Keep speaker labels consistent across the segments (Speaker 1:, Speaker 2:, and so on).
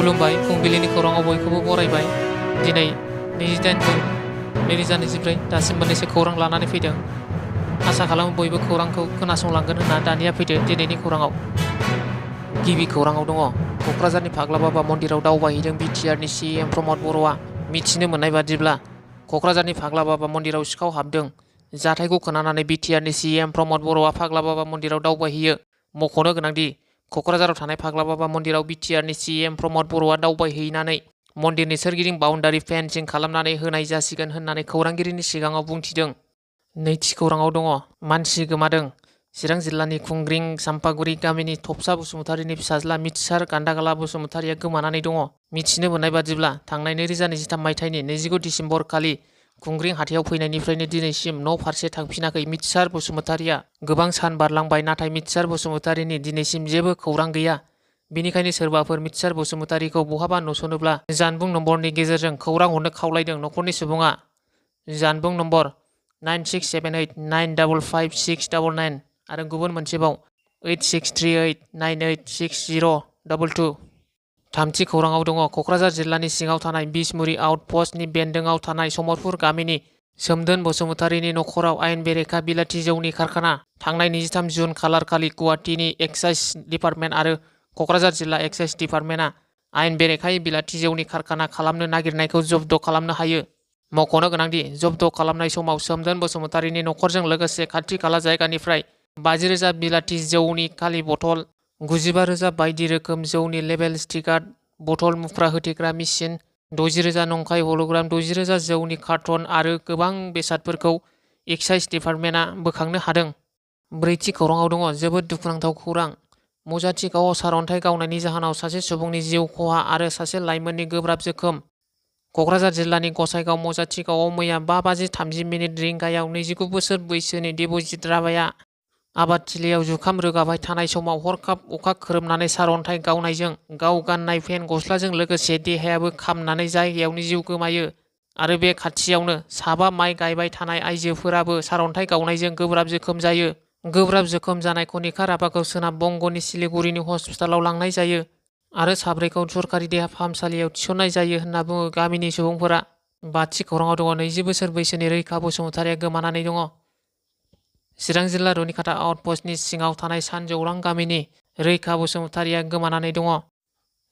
Speaker 1: खुलुमबाय फुंबिलिनि खौराङाव बयखौबो बरायबाय। दिनै 28 जुन 2024 दासिम मोननैसो खौरां लानानै फैदों। आसा खालामो बयबो खौरांखौ खोनासंलांगोन होनना दानिया फैदो दिनैनि खौराङाव। गिबि खौराङाव दङ क'क्राझारनि फाग्ला बाबा मन्दिराव दावबायहैदों बिटिआरनि सिएम प्रमद बर'आ। मिथिनो मोननाय बादिब्ला क'क्राझारनि फाग्ला बाबा मन्दिराव सिखाव हाबदों। जाथायखौ खोनानानै बिटिआरनि सिएम प्रमद बर'आ फाग्ला बाबा मन्दिराव दावबायहैयो। मख'नो गोनांदि क'क्राझाराव थानाय फाग्ला बाबा मन्दिराव बिटिआरनि सिएम प्रमद बर'आ दावबायहैनानै मन्दिरनि सोरगिदिं बाउन्डारि फेन्सिं खालामनानै होनाय जासिगोन होननानै खौरांगिरिनि सिगाङाव बुंथिदों। नैथि खौराङाव दङ मानसि गोमादों। चिरां जिल्लानि खुंग्रिं सामफागुरि गामिनि थफसा बसुमतारिनि फिसाज्ला मिथिसार गान्दागाला बसुमतारिया गोमानानै दङ। मिथिनो मोननाय बादिब्ला थांनाय 2023 मायथाइनि 29 दिसेम्बर खालि खुंग्रिं हाथायाव फैनायनिफ्रायनो दिनैसिम न' फारसे थांफिनाखै मिथिसार बसुमतारिया। गोबां सान बारलांबाय नाथाय मिथिसार बसुमतारिनि दिनैसिम जेबो खौरां गैया। बेनिखायनो सोरबाफोर मिथिसार बसुमतारिखौ बहाबा नुसनोब्ला जानबुं नम्बरनि गेजेरजों खौरां हरनो खावलायदों नखरनि सुबुङा। जानबुं नम्बर 9678955699 आरो गुबुन मोनसेबाव 8638986022। थामथि खौराङाव दङ क'क्राझार जिल्लानि सिङाव थानाय बिसमुरि आउटपस्टनि बेन्दोंआव थानाय समरपुर गामिनि सोमदोन बसुमतारिनि नखराव आयेन बेरेखा बिलाथि जौनि कारखाना। थांनाय 23 जुन खालारखालि गुवाहाटीनि एक्साइज डिपार्टमेन्ट आरो क'क्राझार जिल्ला एक्साइज डिपार्टमेन्टआ आयेन बेरेखायै बिलाथि जौनि कारखाना खालामनो नागिरनायखौ जब्द खालामनो हायो। मख'नो गोनांदि जब्द खालामनाय समाव सोमदोन बसुमतारिनि नखरजों लोगोसे खाथि खाला जायगानिफ्राय 50,000 बिलाथि जौनि खालि बथल, 95,000 बायदि रोखोम जौनि लेबेल स्टिकार, बथल मुख्रा होथेग्रा मेसिन, 60,000 नंखाय हल'ग्राम, 60,000 जौनि कार्टन आरो गोबां बेसादफोरखौ एक्साइज डिपार्टमेन्टआ बोखांनो हादों। ब्रैथि खौराङाव दङ जोबोद दुखुनांथाव खौरां। मजाथिगावआव सारअन्थाइ गावनायनि जाहोनाव सासे सुबुंनि जिउ खहा आरो सासे लाइमोननि गोब्राब जोखोम। क'क्राझार जिल्लानि गसाइगाव मजाथिगावआव मैया 5:30 रिंगायाव 29 बोसोर बैसोनि देबजित राभाया आबादथिलियाव जुखाम रोगाबाय थानाय समाव हरखाब अखा खोरोमनानै सारअन्थाइ गावनायजों गाव गाननाय पेन्ट गस्लाजों लोगोसे देहायाबो खामनानै जायगायावनो जिउ गोमायो। आरो बे खाथियावनो साबा माइ गायबाय थानाय आइजोफोराबो सारअन्थाइ गावनायजों गोब्राब जोखोम जायो। गोब्राब जोखोम जानाय कनिका राभाखौ सोनाब बंगनि सिलिगुरिनि हस्पिटालाव लांनाय जायो आरो साब्रैखौ सरकारि देहा फाहामसालियाव थिसननाय जायो होनना बुङो गामिनि सुबुंफोरा। बाथि खौराङाव दङ 20 बोसोर बैसोनि रैखा बसुमतारिया गोमानानै दङ। चिरां जिल्ला रुनिखाता आउटपस्टनि सिङाव थानाय सानजौरां गामिनि रैखा बसुमतारिया गोमानानै दङ।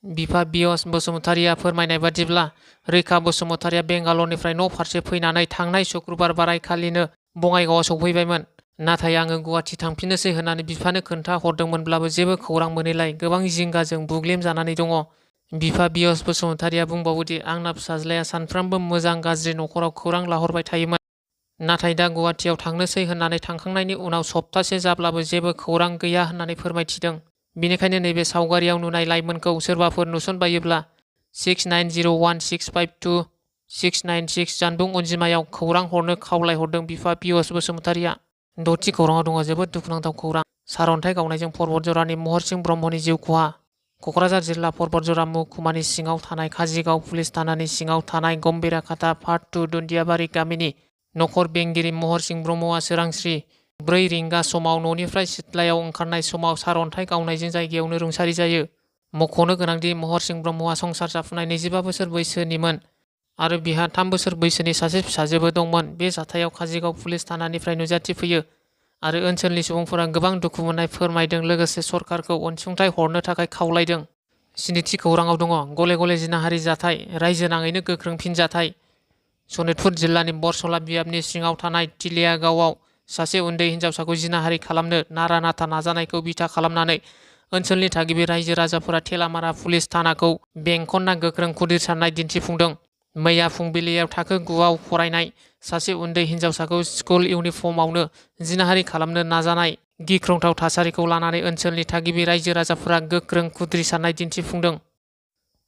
Speaker 1: बिफा बियस बसुमतारिया फोरमायनाय बादिब्ला रैखा बसुमतारिया बेंगालरनिफ्राय न' फारसे फैनानै थांनाय शुक्रबार बारायखालिनो बङाइगावआव सौफैबायमोन। नाथाय आङो गुवाहाटि थांफिननोसै होननानै बिफानो खोन्था हरदोंमोनब्लाबो जेबो खौरां मोनैलाय गोबां जिंगाजों बुग्लिम जानानै दङ। बिफा बियस बसुमतारिया बुंबावोदि आंना फिसाज्लाया सानफ्रामबो मोजां गाज्रि न'खराव खौरां लाहरबाय थायोमोन। नाथाय दा गुवाहाटियाव थांनोसै होननानै थांखांनायनि उनाव सप्तासे जाब्लाबो जेबो खौरां गैया होननानै फोरमायथिदों। बेनिखायनो नैबे सावगारियाव नुनाय लाइमोनखौ सोरबाफोर नुसनबायोब्ला 6901652696 जानबुं अनजिमायाव खौरां हरनो खावलायहरदों बिफा बियस बसुमतारिया। द'थि खौराङाव दङ जोबोद दुखुनांथाव खौरां। सारअन्थाइ गावनायजों परबतजरानि महरसिं ब्रह्मनि जिउ खहा। क'क्राझार जिल्ला परबतजरा महकुमानि सिङाव थानाय काजिगाव पुलिस थानानि सिङाव थानाय गम्भीराखाता पार्ट 2 दुन्दियाबारि गामिनि नखर बेंगिरि महरसिं ब्रह्मआ सोरांस्रि 4 रिंगा समाव न'निफ्राय सिथ्लायाव ओंखारनाय समाव सारअन्थाइ गावनायजों जायगायावनो रुंसारि जायो। मख'नो गोनांदि महरसिं ब्रह्मआ संसार जाफुनाय 25 बोसोर बैसोनिमोन आरो बिहा 3 बोसोर बैसोनि सासे फिसाजोबो दंमोन। बे जाथायाव काजिगाव पुलिस थानानिफ्राय नुजाथिफैयो आरो ओनसोलनि सुबुंफोरा गोबां दुखु मोननाय फोरमायदों लोगोसे सरकारखौ अनसुंथाइ हरनो थाखाय खावलायदों। स्निथि खौराङाव दङ गले गले जिनाहारि जाथाय रायजो नाङैनो गोख्रों फिनजाथाय। सनितपुर जिल्लानि बरसला बियाबनि सिङाव थानाय तिलिया गावआव सासे उन्दै हिनजावसाखौ जिनाहारि खालामनो नारा नाथा नाजानायखौ बिथा खालामनानै ओनसोलनि थागिबि रायजो राजाफोरा थेलामारा पुलिस थानाखौ बेंखनना गोख्रों खुदिर साननाय दिन्थिफुंदों। मैया फुंबिलियाव थाखो 9आव फरायनाय सासे उन्दै हिनजावसाखौ स्कुल इउनिफर्मआवनो जिनाहारि खालामनो नाजानाय गिख्रंथाव थासारिखौ लानानै ओनसोलनि थागिबि रायजो राजाफोरा गोख्रों खुद्रि साननाय दिन्थिफुंदों।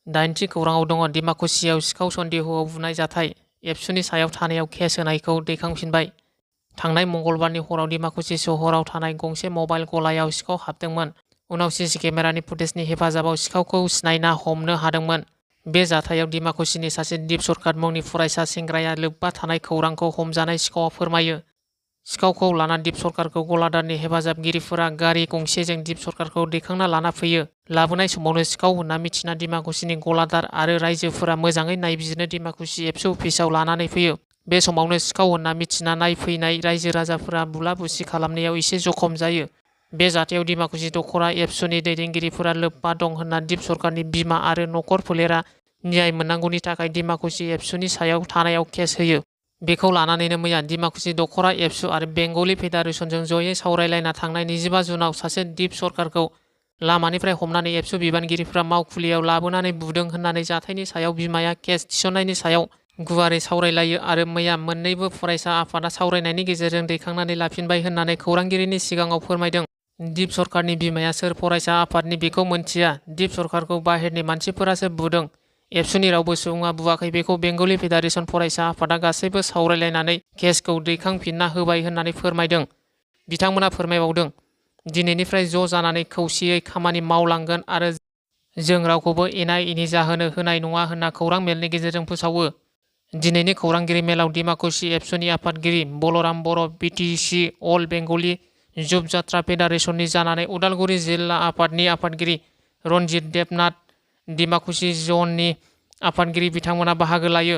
Speaker 1: 8थि खौराङाव दङ डिमाकुसियाव सिखाव सन्देहआव बुनाय जाथाय। एबसुनि सायाव थानायाव केस होनायखौ दैखांफिनबाय। थांनाय मंगलबारनि हराव डिमाकुसि सहराव थानाय गंसे मबाइल गलायाव सिखाव हाबदोंमोन। उनाव सीसी केमेरानि फुटेजनि हेफाजाबाव सिखावखौ सिनायना हमनो हादोंमोन। बे जाथायाव डिमाकुसिनि सासे दीप सरकात मुंनि फरायसा सेंग्राया लोब्बा थानाय खौरांखौ हमजानाय सिखावआ फोरमायो। सिखावखौ लाना दिप सरकारखौ गलादारनि हेफाजाबगिरिफोरा गारि गंसेजों दिप सरकारखौ दैखांना लाना फैयो। लाबोनाय समावनो सिखाव होनना मिथिना दिमाकुसिनि गलादार आरो रायजोफोरा मोजाङै नायबिजिरनो दिमाकुसि एबसु अफिसाव लानानै फैयो। बे समावनो सिखाव होनना मिथिना नायफैनाय रायजो राजाफोरा बुला बुसि खालामनायाव एसे जखम जायो। बे जाथायाव दिमाकुसि दखरा एबसुनि दैदेनगिरिफोरा लोब्बा दं होनना दिप सरकारनि बिमा आरो नखर फोलेरा न्याय मोननांगौनि थाखाय दिमाकुसि एबसुनि सायाव थानायाव केस होयो। बेखौ लानानैनो मैया दिमाकुसि दखरा एबसु आरो बेंगलि फेडारेसनजों जयै सावरायलायना थांनाय 25 जुनाव सासे दिप सरकारखौ लामानिफ्राय हमनानै एबसु बिबानगिरिफ्रा मावखुलियाव लाबोनानै बुदों होननानै जाथायनि सायाव बिमाया केस थिसननायनि सायाव गुवारै सावरायलायो आरो मैया मोन्नैबो फरायसा आफादा सावरायनायनि गेजेरजों दैखांनानै लाफिनबाय होननानै खौरांगिरिनि सिगाङाव फोरमायदों। दिप सरकारनि बिमाया सोर फरायसा आफादनि बेखौ मोनथिया। दिप सरकारखौ बाहेरनि मानसिफोरासो बुदों। एबसुनि रावबो सुबुङा बुवाखै बेखौ बेंगलि फेडारेसन फरायसा आफादा गासैबो सावरायलायनानै केसखौ दैखांफिनना होबाय होननानै फोरमायदों। बिथांमोना फोरमायबावदों, दिनैनिफ्राय ज' जानानै खौसेयै खामानि मावलांगोन आरो जों रावखौबो एना एनि जाहोनो होनाय नङा होनना खौरां मेलनि गेजेरजों फोसावो। दिनैनि खौरांगिरि मेलाव दिमाकुसि एबसुनि आफादगिरि बलराम बर', बिटिसि अल बेंगलि जुब जात्रा फेडारेसननि जानानै उदालगुरि जिल्ला आफादनि आफादगिरि रनजित देबनाथ, दिमाकुसि जननि आफादगिरि बिथांमोना बाहागो लायो।